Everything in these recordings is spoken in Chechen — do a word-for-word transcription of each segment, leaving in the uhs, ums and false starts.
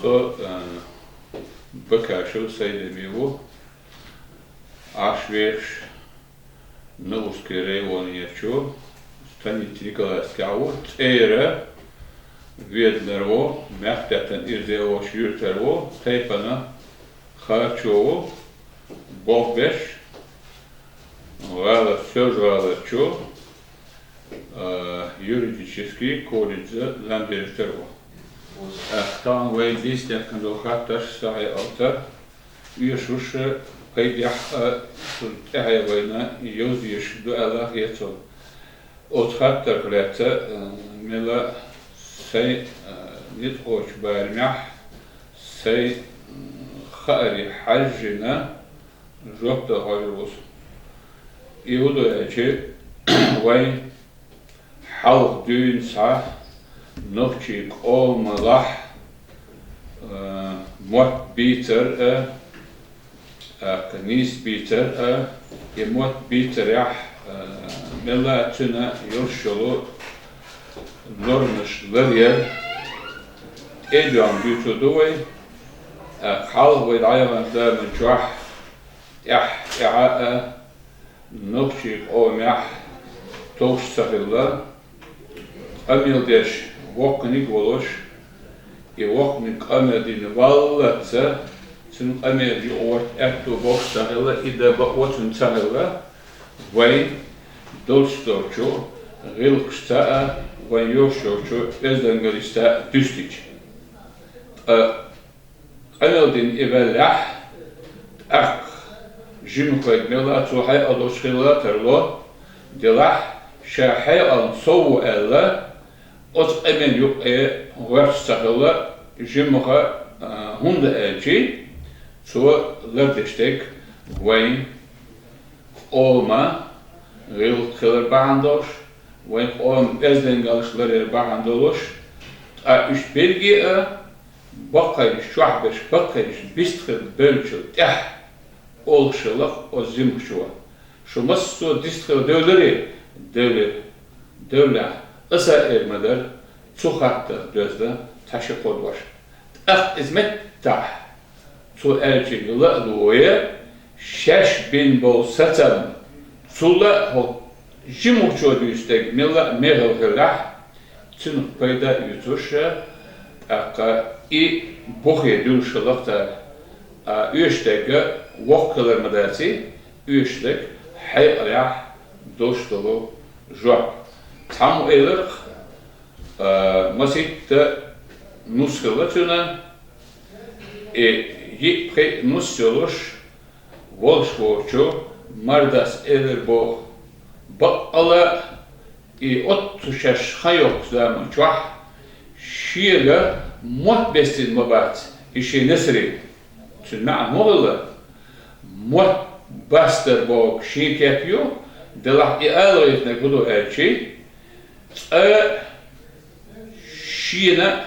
Со, э, Бакашев Сайдами ву, Ӏаш вехаш Наурский районерчу станица Николаевская ву, цӀера веданар ву, мехкдаьттан ирзе волчу юьртара ву, тайпана харчо ву, болх беш, гӀала-, Соьлжа-ГӀаларчу, а, юридический колледжа замдиректор ву. Ахтан вай дийцинарг долу хаттарш схьаэцар, оьшуш пайдехь а, цунна тӀаьхье вайна йовзош ду аьлла хета суна. Оцу хаттарх лаьцна, а, мелла сайн, а, ницкъ кхочу барамехь, сайн, м, хаарий хьаьжжина, жоп дан хьожур ву со. И хӀун ду аьлча, вайн хьалха дуьйна схьа нохчийн къомалахь, а, мотт бийцар а, тӀаккха нийса бийцар а, и мотт бийцарехь, а, мелла а цуьнан йолуш йолу нормаш ларъяр, тӀедоьгӀна дуьйцур ду вай, тӀаккха хьалха вай дӀаяханчу заман чохь тӀаьхьа-тӀаьхьа а нохчийн къомехь товш ца хилла, къамел деш воккханиг а волуш, и воккханиг къамел дина валлалц, цуьнан къамел юкъа ватта аьтту болуш ца хилла, и дан бакъо цуьнан ца хилла, вайн долуш долчу гӀиллакхашца а, вайн йолуш йолчу оьздангаллашца а дуьстича. Ткъа къамел дина и ваьллехь, тӀаккха жимахойга мелла а цо хьекъал долуш хилла тарло, делахь ша хьекъална сов ву аьлла, оцу къамел юкъе гӀоьртуш ца хилла, жимаха, а, хӀунда аьлча, цо лардеш дерг вайн къоман гӀиллакх хилар бахьана долуш, вайн къоман оьздангаллаш ларъяр бахьана долуш, ткъа уьш берриге а баккхийчу чохь берш, баккхийчу бистхила бевллачул тӀаьхьа олуш хилла-кх оцу жимахчо: «Шу массо а дистхила девлларий?» «Девлира». «Девллехь, аса а эр ма дара цу хаттарх доьзна цхьа ши-кхо дош». ТӀаккха иза меттахь цо аьллачуьнга ла а ло, шаьш бина болу сацам, цул а хӀокху жимахчо дуьйцу дерг мелла а мехала хиллехь, цуьнах пайда а юьйцуш, тӀаккха и бухе дуьллуш хилла-кх цара. А оьшуш дерг воккха хилар ма даций, оьшуш дерг хьекъалехь долуш долу жоп. Цхьаммо элира-кх, а, масийтта нус хилла цуьнан, и йиъ-пхиъ нус йолуш, волуш воцучу мардас элира боху: «Баккъала а и оццу шаьш хан йоккху заман чохь шега мотт бестина ма бац и шен несарий». Цуьнан маьӀна хӀун хилла? Мотт бастар бохург шен кеп ю, делахь и ала гӀиртинарг хӀун ду аьлча, цкъа шена а,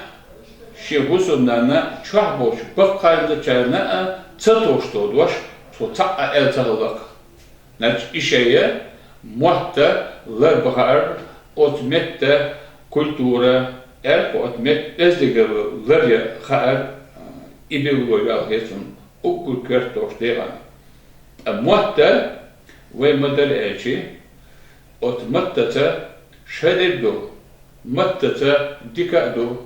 шен хӀусамнанна а, чохь болчу баккхийчарна а ца товш долу дош цо цхьаъ а аьлла ца хилла-кх. Значит, и шайн мотт ларбан хаар, оцу меттан культура, аьлла-кх, оцу меттан оьздангалла ларъян хаар, и билгало йолу хӀетахь уггар коьрта долуш декъана. Ткъа мотт вайн ма-дарра аьлча, оцу маттаца шадерг ду, маттаца дика а ду,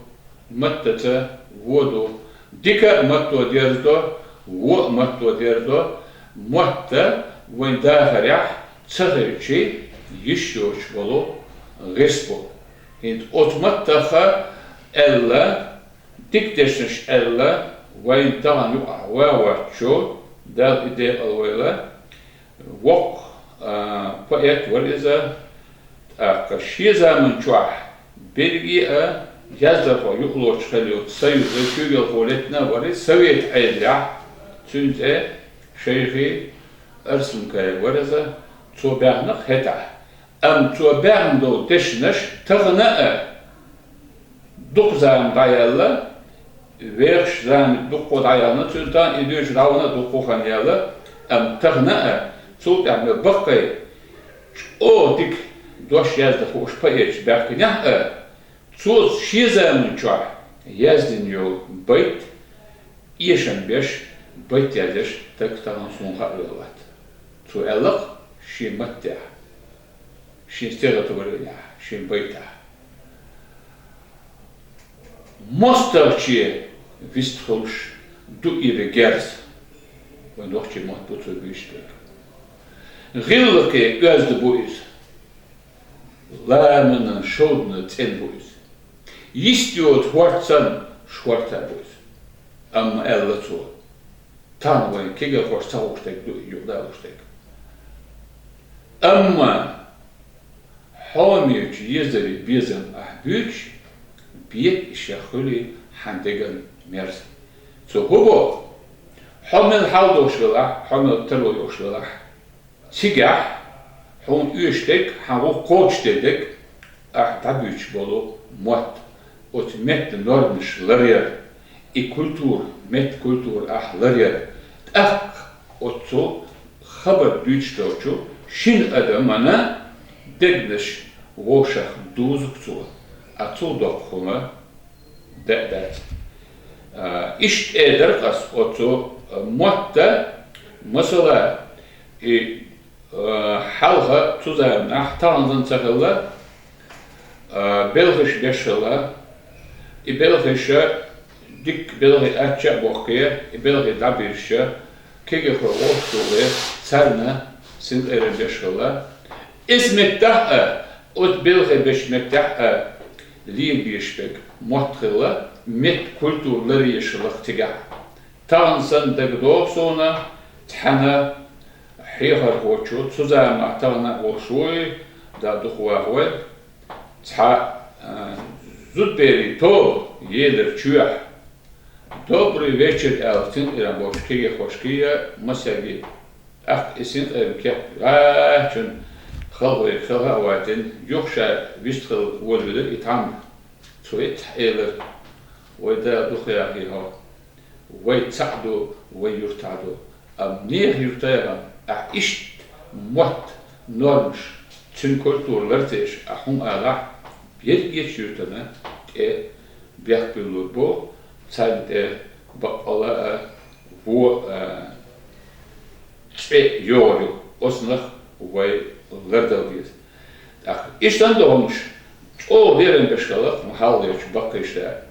маттаца вон ду. Дика а матто дерзадо, вон а матто дерзадо, мотт вайн дахарехь ца хилча йиш йоцуш болу гӀирс бу. ХӀинца оцу маттах аьлла, дика дешнаш аьлла, вайн тахана юкъахь ван воцчу, Дала и декъалвойла, воккха, а, поэт вара иза, тӀаккха шен заман чохь берриге а яздархо юкъалоцуш хилла йолчу союзан куьйгалхо летина а вара иза, совет Ӏедалехь цуьнан цӀе Шайхи Арсланкаев вара иза, цо баьхна-кх хӀетахь. Амма цо баьхна долу дешнаш тахана а дукха зама дӀаяьлла, вехаш зама дуккха дӀаяьлла, цуьнан тахана и дуьйцуш дӀавахана а дуккха хан яьлла, амма тахана а цул тӀаьхьа баккхий чӀогӀа дика дош яздан хууш поэташ баьхкинехь а, цо шен заман чохь яздина йолу байт, эшам беш, байт язъеш стаг тахан сона хьавеллад. Цо аьлар-кх шен маттехь, шен стихотворенехь, шен байтехь. МостагӀче вистхуьлуш ду ира герз. Вайн нохчийн мотт бу цо буьйцуш берг. ГӀиллакхе оьзда бу иза. Ламанан шовданан цӀена бу иза. Йист йоцу хӀорд санна шортта бу иза. Амма аьлла цо: «Тахана вайн кегийрхошца ца хууш дерг ду и юкъадалуш дерг». Амма хьомечу езаре безам ахь буьйцуш, бега и шех хуьлий хьан деган мерза. Цо хӀун боху? Хьо мел хьал долуш велахь, хьо мел таро йолуш велахь, цигахь хьуна оьшуш дерг, хьан гӀуллакх кхочушдеш дерг ахь дӀабуьйцуш болу мотт, оцу меттан нормаш ларъяр, и культура, меттан культура ахь ларъяр. ТӀаккха оцу хабар дуьйцуш долчу шина адамана дегнаш вовшах дузу-кх цо, а цул доккха хӀума дан а дац. А, иштта эр дара-кх ас оцу, а, мотта, масала, и, а, хьалха цу заманахь, тахана санна ца хилла, а, белхаш беш хилла, и белхаша дикка белхий ачча а боккхий, и белхий дӀабирзича, кегийрхой гӀоттуш долу, царна синкъерам беш хилла. Иза меттехь а, оцу белхий бечу меттехь а лелабеш берг мотт хилла, меттан культура ларъеш хилла-кх цигахь. Тахана санна дагадогӀу суна, цхьана хьехархочо, цу заманахь тахана а волуш вуй, Дала дукха вахавойла, цхьа, а, зудберийн тоба елира чоьхьа. «Добрый вечер», — аьлла, синкъерам болчу кегийрхошкий, массаьргий. ТӀаккха и синкъерам кеп гӀачун халхаве хелха а вайтина, юха ша вистхила волавелира и тхьамда. Цо иштта элира: «Вай Дала дукха яхийла хьо. Вай цхьаъ ду, вай юьртахь ду. Амма нехан юьртахь а, ахь иштта мотт, нормаш, цуьнан культура ларъеш ахь хӀума алахь, берригачу юьртана тӀе бехк буьллур бу, царна тӀе баккъалла а, вон а, цӀе йогӀур ю. Оцунах вай лардала деза». ТӀаккха иштта догӀмаш чӀогӀа лерам беш хилла-кх хьалхалерчу баккхийчара.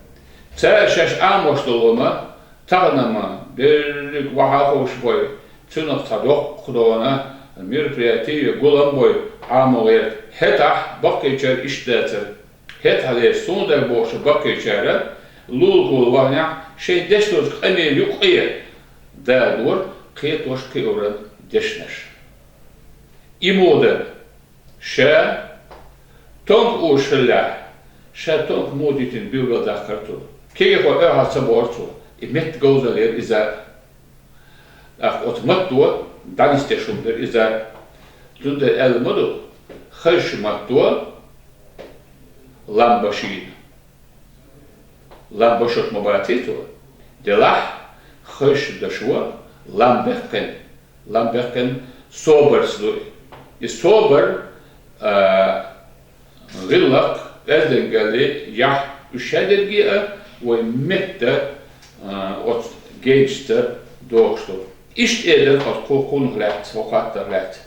Цара шаьш Ӏамош долу хӀума тахана-м берриг вахьа а хууш бой, цунах цхьа доккха догӀна мероприяти я гулам бой Ӏамо гӀерта. ХӀетахь баккхийчара иштта дацара. ХӀетахьлерчу суна дагабогӀучу баккхийчара лула-гула вахнехь, шайн деш долчу къамелан юккъе даладора кхетош-кхиоран дешнаш. И муха дара? Ша тонка узуш хиллехь, ша тонка муха дитина билгалдаккхара цо. Кегийрхой оьхьа ца бора цо. И меттан говзалла яра иза. ТӀаккха оцу матто дӀанисдеш хӀума дара иза. Цундела аьлла ма ду, хазачу матто лам башийна. Лам башош ма баций цо. Делахь хазачу дашо лам баьккхина, лам баьккхина собарца ду и. И собар, а, гӀиллакх, оьздангалли, яхь, уьш шадерриге а вай меттан, а, оцу генашца догӀуш ду. Иштта эр дара хьо кху-, кхунах лаьцна, хьо хаттар лаьцна.